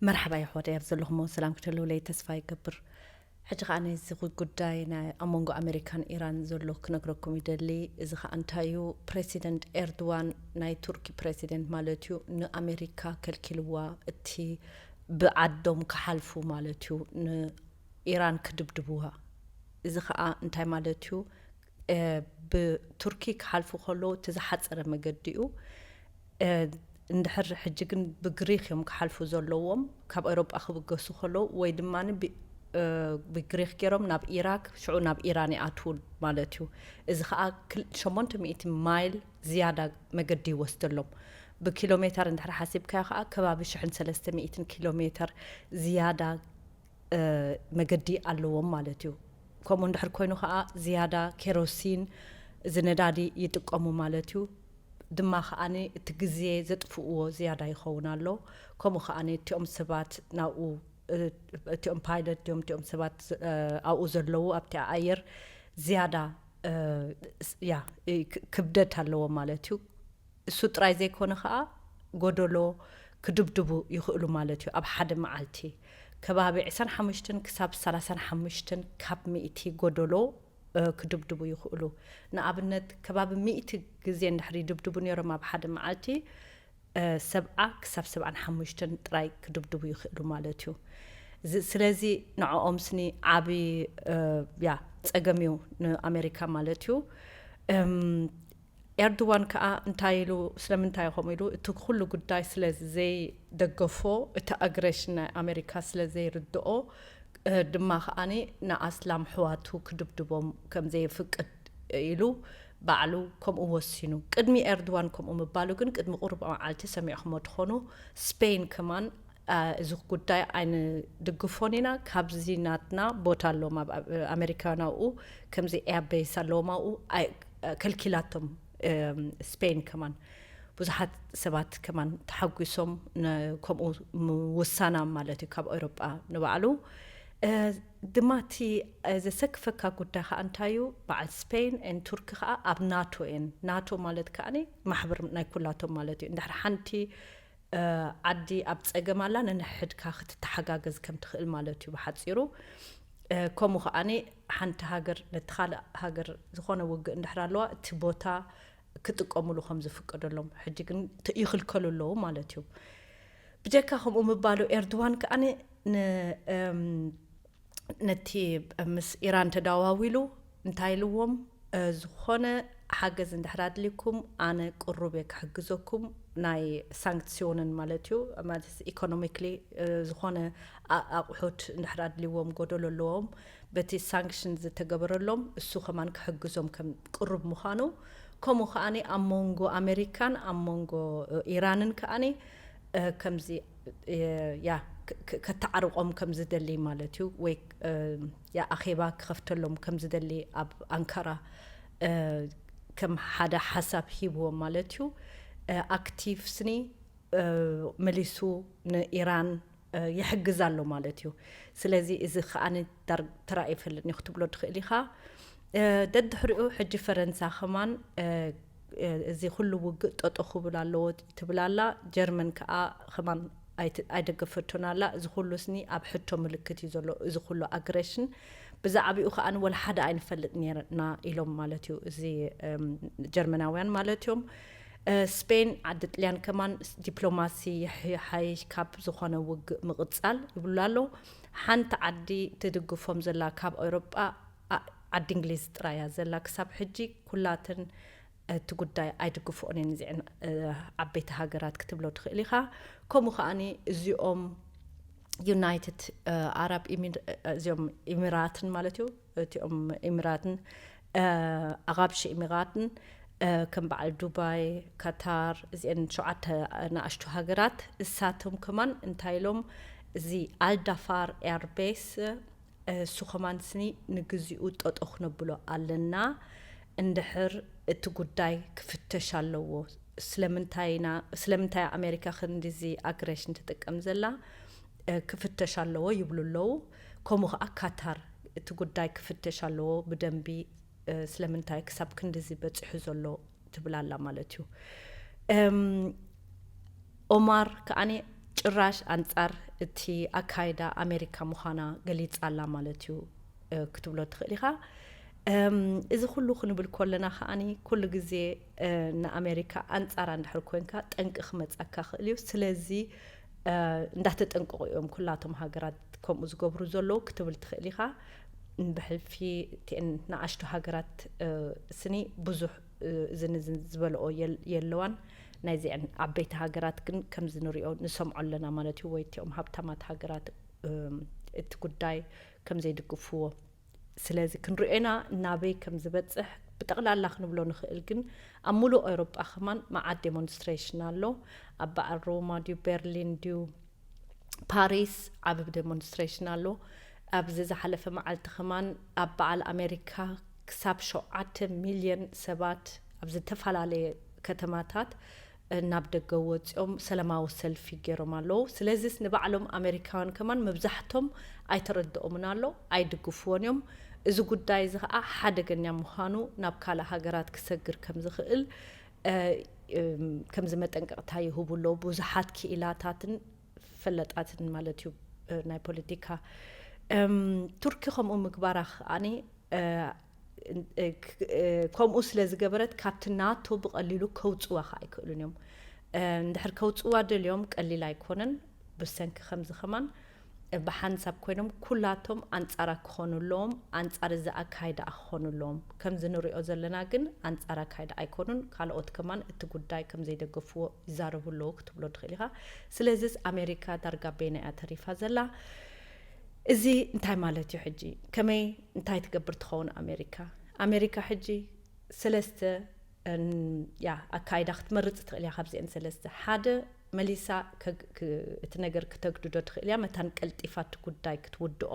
መርሓባ ይሕወደይ፣ ኣብ ዘለኹሞ ሰላም ክትህልውለይ ተስፋ ይገብር። ሕጂ ኸዓ ነዚ ጉዳይ ናይ ኣብ መንጎ ኣሜሪካን ኢራን ዘሎ ክነግረኩም ይደሊ። እዚ ኸዓ እንታይ እዩ? ፕሬሲደንት ኤርድዋን፣ ናይ ቱርኪ ፕሬሲደንት ማለት እዩ፣ ንኣሜሪካ ከልኪልዋ፣ እቲ ብዓዶም ክሓልፉ ማለት እዩ፣ ንኢራን ክድብድብዋ። እዚ ኸዓ እንታይ ማለት እዩ? ብቱርኪ ክሓልፉ ከለዉ እቲ ዝሓፀረ መገዲ እዩ። እንድሕር ሕጂ ግን ብግሪክ እዮም ክሓልፉ ዘለዎም፣ ካብ ኤውሮጳ ክብገሱ ከለዉ፣ ወይ ድማ ብግሪክ ገይሮም ናብ ኢራክ፣ ሽዑ ናብ ኢራን ይኣትዉ ማለት እዩ። እዚ ከዓ ሸሞንተ ሚእቲ ማይል ዝያዳ መገዲ ይወስደሎም። ብኪሎ ሜተር እንድሕር ሓሲብካዮ ከዓ ከባቢ ሽሕን ሰለስተ ሚእትን ኪሎ ሜተር ዝያዳ መገዲ ኣለዎም ማለት እዩ። ከምኡ እንድሕር ኮይኑ ከዓ ዝያዳ ኬሮሲን፣ እዚ ነዳዲ ይጥቀሙ ማለት እዩ። ድማ ከዓኒ እቲ ግዜ ዘጥፍእዎ ዝያዳ ይኸውን ኣሎ። ከምኡ ከዓኒ እቲኦም ሰባት ናብኡ፣ እቲኦም ፓይለት ድዮም፣ እቲኦም ሰባት ኣብኡ ዘለዉ ኣብቲ ኣየር ዝያዳ ያ ክብደት ኣለዎ ማለት እዩ። እሱ ጥራይ ዘይኮነ ከኣ ጎደሎ ክድብድቡ ይኽእሉ ማለት እዩ። ኣብ ሓደ መዓልቲ ከባቢ ዕስራን ሓሙሽተን ክሳብ ሰላሳን ሓሙሽተን ካብ ሚእቲ ጎደሎ ክድብድቡ ይኽእሉ። ንኣብነት ከባቢ ሚእቲ ግዜ እንድሕር ይድብድቡ ነይሮም ኣብ ሓደ መዓልቲ፣ ሰብዓ ክሳብ ሰብዓን ሓሙሽተን ጥራይ ክድብድቡ ይኽእሉ ማለት እዩ። ስለዚ ንዕኦም ስኒ ዓቢ ያ ጸገም እዩ ንኣሜሪካ ማለት እዩ። ኤርድዋን ከኣ እንታይ ኢሉ፣ ስለምንታይ ከምኡ ኢሉ፣ እቲ ኩሉ ጉዳይ ስለ ዘይደገፎ፣ እቲ ኣግሬሽን ናይ ኣሜሪካ ስለ ዘይርድኦ ድማ ከኣኒ ንኣስላም ኣሕዋቱ ክድብድቦም ከም ዘየፍቅድ ኢሉ ባዕሉ ከምኡ ወሲኑ። ቅድሚ ኤርድዋን ከምኡ ምባሉ ግን ቅድሚ ቁሩብ መዓልቲ ሰሚዕኹሞ ትኾኑ። ስፔን ከማን እዚ ጉዳይ ኣይንድግፎን ኢና፣ ካብዚ ናትና ቦታ ኣለዎም ኣብ ኣሜሪካውያን ኣብኡ፣ ከምዚ ኤርቤስ ኣለዎም ኣብኡ፣ ከልኪላቶም ስፔን ከማን። ብዙሓት ሰባት ከማን ተሓጒሶም ከምኡ ምውሳና ማለት እዩ ካብ ኤውሮጳ ንባዕሉ። ድማ እቲ ዘሰክፈካ ጉዳይ ከዓ እንታይ እዩ? በዓል ስፔን ን ቱርኪ ከዓ ኣብ ናቶ እየን። ናቶ ማለት ከዓ ማሕበር ናይ ኩላቶም ማለት እዩ። እንድሕር ሓንቲ ዓዲ ኣብ ጸገም ኣላ፣ ነንሕድካ ክትተሓጋገዝ ከም ትኽእል ማለት እዩ ብሓጺሩ። ከምኡ ከዓኒ ሓንቲ ሃገር ነቲ ካልእ ሃገር ዝኾነ ውግእ እንድሕር ኣለዋ፣ እቲ ቦታ ክጥቀሙሉ ከም ዝፍቀደሎም፣ ሕጂ ግን ይኽልከሉ ኣለዉ ማለት እዩ። ብጀካ ከምኡ ምባሉ ኤርድዋን ከዓኒ ነቲ ምስ ኢራን ተዳዋዊሉ እንታይ ኢልዎም? ዝኾነ ሓገዝ እንድሕር ኣድልኩም ኣነ ቅሩብ እየ ክሕግዘኩም። ናይ ሳንክሲዮንን ማለት እዩ፣ ማለት ኢኮኖሚክሊ ዝኾነ ኣቑሑት እንድሕር ኣድልዎም፣ ጎደሎ ኣለዎም፣ በቲ ሳንክሽን ዝተገበረሎም እሱ ከማን ክሕግዞም ከም ቅሩብ ምዃኑ፣ ከምኡ ከዓኒ ኣብ መንጎ ኣሜሪካን ኣብ መንጎ ኢራንን ከዓኒ ከምዚ ያ ከተዓርቆም ከም ዝደሊ ማለት እዩ፣ ወይ ያ ኣኼባ ክኸፍተሎም ከም ዝደሊ ኣብ ኣንካራ ከም ሓደ ሓሳብ ሂብዎም ማለት እዩ። ኣክቲቭ ስኒ መሊሱ ንኢራን ይሕግዝ ኣሎ ማለት እዩ። ስለዚ እዚ ከዓኒ ተራእዩ ይፈልጥኒ ክትብሎ ትኽእል ኢኻ። ደድሕሪኡ ሕጂ ፈረንሳ ከማን እዚ ኩሉ ውግእ ጠጦ ክብል ኣለዎ ትብል ኣላ። ጀርመን ከኣ ከማን ኣይደገፈቶን ኣላ። እዚ ኩሉ ስኒ ኣብ ሕቶ ምልክት እዩ ዘሎ። እዚ ኩሉ ኣግሬሽን ብዛዕባኡ ከኣ ወላ ሓደ ኣይንፈልጥ ነርና ኢሎም ማለት እዩ። እዚ ጀርመናውያን ማለት እዮም። ስፔን ዓዲ ጥልያን ከማን ዲፕሎማሲ ይሓይሽ ካብ ዝኾነ ውግእ ምቕጻል ይብሉ ኣሎ። ሓንቲ ዓዲ ትድግፎም ዘላ ካብ ኣውሮጳ ዓዲ እንግሊዝ ጥራያ ዘላ ክሳብ ሕጂ። ኩላትን እቲ ጉዳይ ኣይድግፍኦን እየን እዚዐን ዓበይቲ ሃገራት ክትብሎ ትኽእል ኢኻ። ከምኡ ከዓኒ እዚኦም ዩናይትድ ኣረብ እዚኦም ኢሚራትን ማለት እዩ፣ እቲኦም ኢሚራትን ኣቓብሽ ኢሚራትን ከም በዓል ዱባይ፣ ካታር፣ እዚአን ሸውዓተ ንኣሽቱ ሃገራት እሳቶም ከማን እንታይ ኢሎም፣ እዚ ኣልዳፋር ኤርቤስ እሱ ከማን ስኒ ንግዚኡ ጠጦ ክነብሎ ኣለና። እንድሕር እቲ ጉዳይ ክፍተሽ ኣለዎ። ስለምንታይና ስለምንታይ ኣሜሪካ ክንዲዚ ኣግሬሽን ትጥቀም ዘላ ክፍተሽ ኣለዎ ይብሉ ኣለዉ። ከምኡ ከዓ ካታር እቲ ጉዳይ ክፍተሽ ኣለዎ ብደንቢ፣ ስለምንታይ ክሳብ ክንዲዚ በፂሑ ዘሎ ትብል ኣላ ማለት እዩ። ኦማር ከዓኒ ጭራሽ ኣንፃር እቲ ኣካይዳ ኣሜሪካ ምዃና ገሊጻ ኣላ ማለት እዩ ክትብሎ ትኽእል ኢኻ። እዚ ኩሉ ክንብል ከለና ከዓኒ ኩሉ ግዜ ንኣሜሪካ ኣንጻራ እንድሕር ኮንካ ጠንቂ ክመጻካ ክእል እዩ። ስለዚ እንዳተጠንቀቑ እዮም ኩላቶም ሃገራት ከምኡ ዝገብሩ ዘለዉ ክትብል ትኽእል ኢኻ። ብሕልፊ እቲአን ንኣሽቱ ሃገራት ስኒ ብዙሕ እዝን እዝን ዝበልኦ የለዋን። ናይዚአን ዓበይቲ ሃገራት ግን ከምዚ ንሪኦ ንሰምዖ ኣለና ማለት እዩ። ወይ እቲኦም ሃብታማት ሃገራት እቲ ጉዳይ ከም ዘይድግፍዎ። ስለዚ ክንሪኦ ኢና ናበይ ከም ዝበፅሕ ብጠቕላላ ክንብሎ ንኽእል። ግን ኣብ ሙሉእ ኤውሮጳ ከማን መዓት ዴሞንስትሬሽን ኣሎ። ኣብ በዓል ሮማ ድዩ፣ ቤርሊን ድዩ፣ ፓሪስ ዓቢ ዴሞንስትሬሽን ኣሎ። ኣብዚ ዝሓለፈ መዓልቲ ከማን ኣብ በዓል ኣሜሪካ ክሳብ ሸውዓተ ሚልዮን ሰባት ኣብ ዝተፈላለየ ከተማታት ናብ ደገ ወፂኦም ሰላማዊ ሰልፊ ገይሮም ኣለዉ። ስለዚስ ንባዕሎም ኣሜሪካውያን ከማን መብዛሕቶም ኣይተረድኦምን ኣሎ፣ ኣይድግፍዎን እዮም። እዚ ጉዳይ እዚ ከዓ ሓደገኛ ምዃኑ፣ ናብ ካልእ ሃገራት ክሰግር ከም ዝኽእል ከምዚ መጠንቀቕታ ይህቡ ኣለዉ ብዙሓት ክኢላታትን ፈለጣትን ማለት እዩ ናይ ፖለቲካ። ቱርኪ ከምኡ ምግባራ ከዓኒ ከምኡ ስለ ዝገበረት ካብቲ ናቶ ብቐሊሉ ከውፅዋ ከ ኣይክእሉን እዮም። እንድሕር ከውፅዋ ደልዮም ቀሊል ኣይኮነን። ብሰንኪ ከምዚ ከማን ብሓንሳብ ኮይኖም ኩላቶም ኣንጻራ ክኾኑ ኣለዎም፣ ኣንጻር እዚ ኣካይዳ ክኾኑ ኣለዎም። ከምዚ ንሪኦ ዘለና ግን ኣንጻር ኣካይዳ ኣይኮኑን። ካልኦት ከማን እቲ ጉዳይ ከም ዘይደገፍዎ ይዛረቡ ኣለዉ ክትብሎ ትኽእል ኢኻ። ስለዚስ ኣሜሪካ ዳርጋ በይና እያ ተሪፋ ዘላ። እዚ እንታይ ማለት እዩ ሕጂ? ከመይ እንታይ ትገብር ትኸውን ኣሜሪካ? ኣሜሪካ ሕጂ ሰለስተ ያ ኣካይዳ ክትመርጽ ትኽእል እያ ካብዚአን ሰለስተ። ሓደ መሊሳ እቲ ነገር ክተግድዶ ትኽእል እያ፣ መታን ቀልጢፋ እቲ ጉዳይ ክትውድኦ።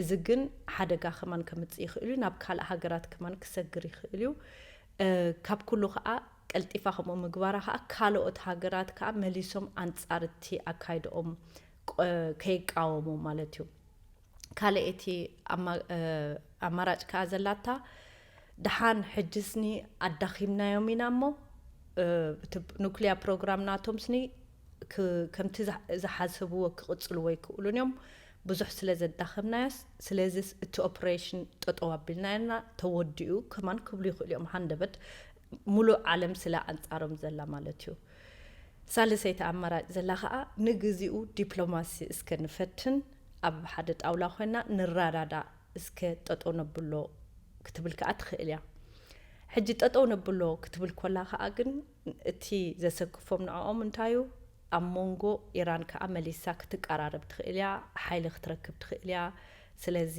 እዚ ግን ሓደጋ ከማን ከምጽእ ይኽእል እዩ፣ ናብ ካልእ ሃገራት ከማን ክሰግር ይኽእል እዩ። ካብ ኩሉ ከዓ ቀልጢፋ ከምኡ ምግባራ ከዓ ካልኦት ሃገራት ከዓ መሊሶም ኣንጻር እቲ ኣካይድኦም ከይቃወሙ ማለት እዩ። ካልእ እቲ ኣማራጭ ከዓ ዘላታ፣ ደሓን ሕጂ ስኒ ኣዳኺምናዮም ኢና እሞ እቲ ኑክሊያ ፕሮግራም ናቶም ስኒ ከምቲ ዝሓሰብዎ ክቕፅልዎ ኣይክእሉን እዮም፣ ብዙሕ ስለ ዘዳኸምናዮስ። ስለዚ እቲ ኦፕሬሽን ጠጠው ኣቢልና ኢና፣ ተወዲኡ ከማን ክብሉ ይኽእሉ እዮም። ሃንደበት ሙሉእ ዓለም ስለ ኣንፃሮም ዘላ ማለት እዩ። ሳልሰይቲ ኣማራጭ ዘላ ከዓ ንግዚኡ ዲፕሎማሲ እስከ ንፈትን፣ ኣብ ሓደ ጣውላ ኮይና ንረዳዳእ እስከ ጠጠው ነብሎ ክትብል ከዓ ትኽእል እያ። ሕጂ ጠጠው ነብሎ ክትብል ኮላ ከዓ ግን እቲ ዘሰክፎም ንዕኦም እንታይ እዩ? ኣብ መንጎ ኢራን ከዓ መሊሳ ክትቀራረብ ትኽእል እያ፣ ሓይሊ ክትረክብ ትኽእል እያ። ስለዚ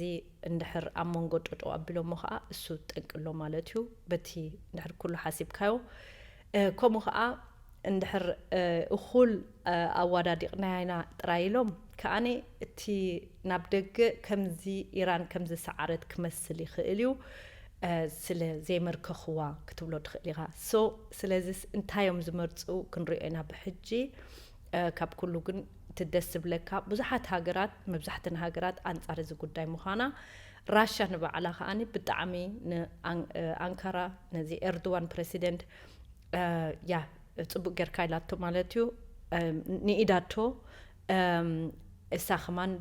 እንድሕር ኣብ መንጎ ጠጠው ኣቢሎሞ ከዓ እሱ ጠንቂ ኣሎ ማለት እዩ። በቲ እንድሕር ኩሉ ሓሲብካዮ ከምኡ ከዓ እንድሕር እኹል ኣዋዳዲቕናያ ኢና ጥራይ ኢሎም ከኣኒ እቲ ናብ ደገ ከምዚ ኢራን ከምዚ ሰዓረት ክመስል ይኽእል እዩ ስለ ዘይመርከኽዋ ክትብሎ ትኽእል ኢኻ። ሶ ስለዚስ እንታይ እዮም ዝመርፁ ክንሪኦ ኢና ብሕጂ። ካብ ኩሉ ግን እቲ ደስ ዝብለካ ብዙሓት ሃገራት፣ መብዛሕተን ሃገራት ኣንፃር እዚ ጉዳይ ምዃና፣ ራሻ ንባዕላ ከኣኒ ብጣዕሚ ንኣንካራ ነዚ ኤርዶዋን ፕረሲደንት ያ ፅቡቅ ጌርካ ኢላቶ ማለት እዩ። ንኢዳቶ እሳ ከማን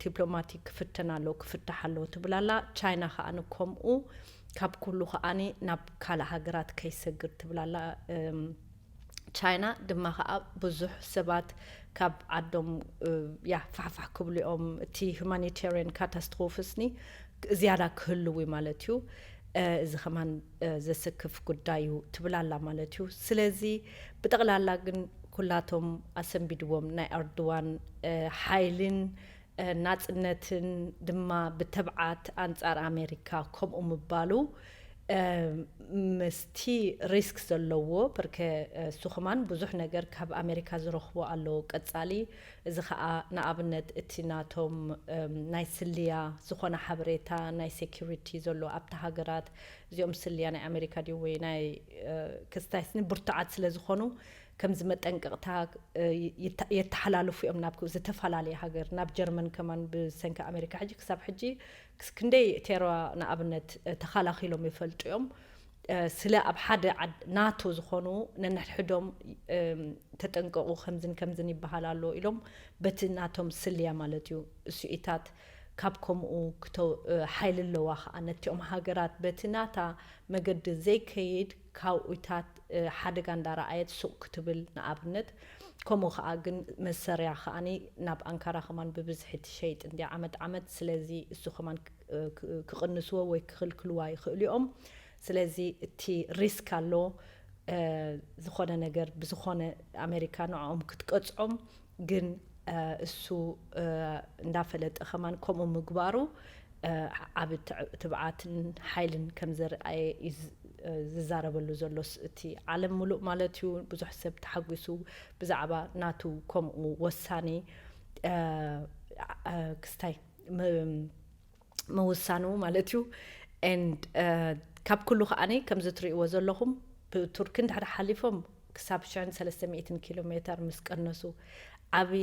ዲፕሎማቲክ ክፍተን ኣለዎ ክፍታሕ ኣለዎ ትብል ኣላ። ቻይና ከኣኒ ከምኡ፣ ካብ ኩሉ ከኣኒ ናብ ካልእ ሃገራት ከይሰግር ትብል ኣላ። ቻይና ድማ ከዓ ብዙሕ ሰባት ካብ ዓዶም ያ ፋሕፋሕ ክብሉ እዮም። እቲ ሁማኒታሪያን ካታስትሮፍስኒ ዝያዳ ክህልው ማለት እዩ። እዚ ከማን ዘሰክፍ ጉዳይ እዩ ትብል ኣላ ማለት እዩ። ስለዚ ብጠቕላላ ግን ኩላቶም ኣሰንቢድዎም ናይ ኣርድዋን ሓይልን ናጽነትን ድማ ብተብዓት ኣንጻር ኣሜሪካ ከምኡ ምባሉ ምስቲ ሪስክ ዘለዎ፣ በርከ እሱ ከማን ብዙሕ ነገር ካብ ኣሜሪካ ዝረኽቦ ኣለዎ። ቀጻሊ እዚ ኸኣ ንኣብነት እቲ ናቶም ናይ ስልያ ዝኾነ ሓበሬታ ናይ ሴኩሪቲ ዘሎ ኣብቲ ሃገራት እዚኦም ስልያ ናይ ኣሜሪካ ድዩ ወይ ናይ ክስታይስኒ ብርቱዓት ስለ ዝኾኑ ከምዚ መጠንቀቕታ የተሓላልፉ እዮም ናብ ዝተፈላለየ ሃገር። ናብ ጀርመን ከማን ብሰንኪ ኣሜሪካ ሕጂ ክሳብ ሕጂ ክንደይ ቴራ ንኣብነት ተኻላኺሎም ይፈልጡ እዮም። ስለ ኣብ ሓደ ናቶ ዝኾኑ ነንሕድሕዶም ተጠንቀቑ፣ ከምዝን ከምዝን ይበሃል ኣሎ ኢሎም በቲ ናቶም ስልያ ማለት እዩ። እሱኢታት ካብ ከምኡ ሓይሊ ኣለዋ ከዓ ነቲኦም ሃገራት በቲ ናታ መገዲ ዘይከይድ ካብኡታት ሓደጋ እንዳረኣየት ሱቕ ክትብል፣ ንኣብነት ከምኡ ከዓ ግን መሰርያ ከዓኒ ናብ ኣንካራ ከማን ብብዝሒ ትሸይጥ እንዲያ ዓመት ዓመት። ስለዚ እሱ ከማን ክቕንስዎ ወይ ክኽልክልዋ ይኽእሉ እዮም። ስለዚ እቲ ሪስክ ኣሎ። ዝኾነ ነገር ብዝኾነ ኣሜሪካ ንዕኦም ክትቀፅዖም ግን እሱ እንዳፈለጠ ከማን ከምኡ ምግባሩ ዓብ ትብዓትን ሓይልን ከም ዘርኣየ ዝዛረበሉ ዘሎስ እቲ ዓለም ሙሉእ ማለት እዩ። ብዙሕ ሰብ ተሓጒሱ ብዛዕባ ናቱ ከምኡ ወሳኒ ክስታይ ምውሳኑ ማለት እዩ። And ካብ ኩሉ ከዓኒ ከምዚ ትርእይዎ ዘለኹም ብቱርኪ እንድሕር ሓሊፎም ክሳብ ሽሕን ሰለስተ ሚእትን ኪሎ ሜተር ምስ ቀነሱ ዓብዪ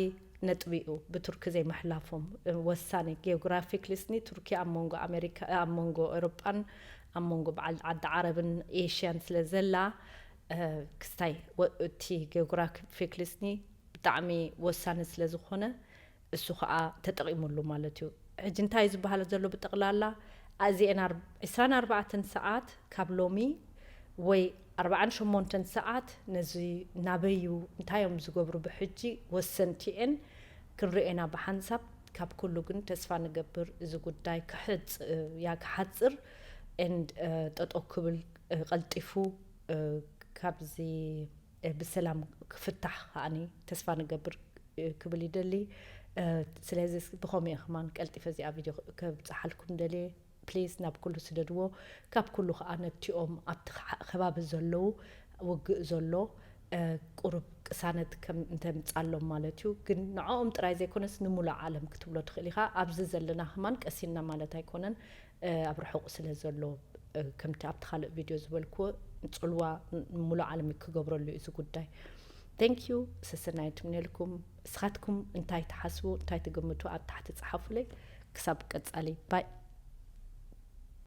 ነጥቢ እዩ። ብቱርኪ ዘይምሕላፎም ወሳኒ ጌኦግራፊክ ሊስኒ ቱርኪ ኣብ መንጎ ኣሜሪካ ኣብ መንጎ ኤውሮጳን ኣብ መንጎ በዓል ዓዲ ዓረብን ኤሽያን ስለ ዘላ ክስታይ እቲ ጌኦግራፊክ ሊስኒ ብጣዕሚ ወሳኒ ስለ ዝኾነ እሱ ከዓ ተጠቒሙሉ ማለት እዩ። ሕጂ እንታይ ዝበሃል ዘሎ ብጠቕላላ ኣዚኤን ዕስራን ኣርባዕተን ሰዓት ካብ ሎሚ ወይ ኣርባዓን ሸሞንተን ሰዓት ነዚ ናበዩ እንታይ እዮም ዝገብሩ ብሕጂ ወሰንቲ እየን ክንርእየና ብሓንሳብ። ካብ ኩሉ ግን ተስፋ ንገብር እዚ ጉዳይ ክሕጽ ያ ክሓጽር and ጠጦ ክብል ቀልጢፉ ካብዚ ብሰላም ክፍታሕ ከዓኒ ተስፋ ንገብር ክብል ይደሊ። ስለዚ ብኸምኡ እየ ከማን ቀልጢፈ እዚኣ ቪድዮ ከብፅሓልኩም ደልየ። ፕሊዝ ናብ ኩሉ ስደድዎ። ካብ ኩሉ ከዓ ነቲኦም ኣብቲ ከባቢ ዘለዉ ውግእ ዘሎ ቁሩብ ቅሳነት ከም እንተምፃሎም ማለት እዩ። ግን ንዕኦም ጥራይ ዘይኮነስ ንሙሉእ ዓለም ክትብሎ ትኽእል ኢኻ። ኣብዚ ዘለና ከማን ቀሲና ማለት ኣይኮነን፣ ኣብ ርሑቕ ስለ ዘሎ ከምቲ ኣብቲ ካልእ ቪድዮ ዝበልክዎ ፅልዋ ሙሉእ ዓለም ክገብረሉ እዩ እዚ ጉዳይ። Thank you። ሰሰናይ ትምነልኩም። እስኻትኩም እንታይ ትሓስቡ እንታይ ትግምቱ ኣብ ታሕቲ ፀሓፉለይ። ክሳብ ቀፃሊ ባይ።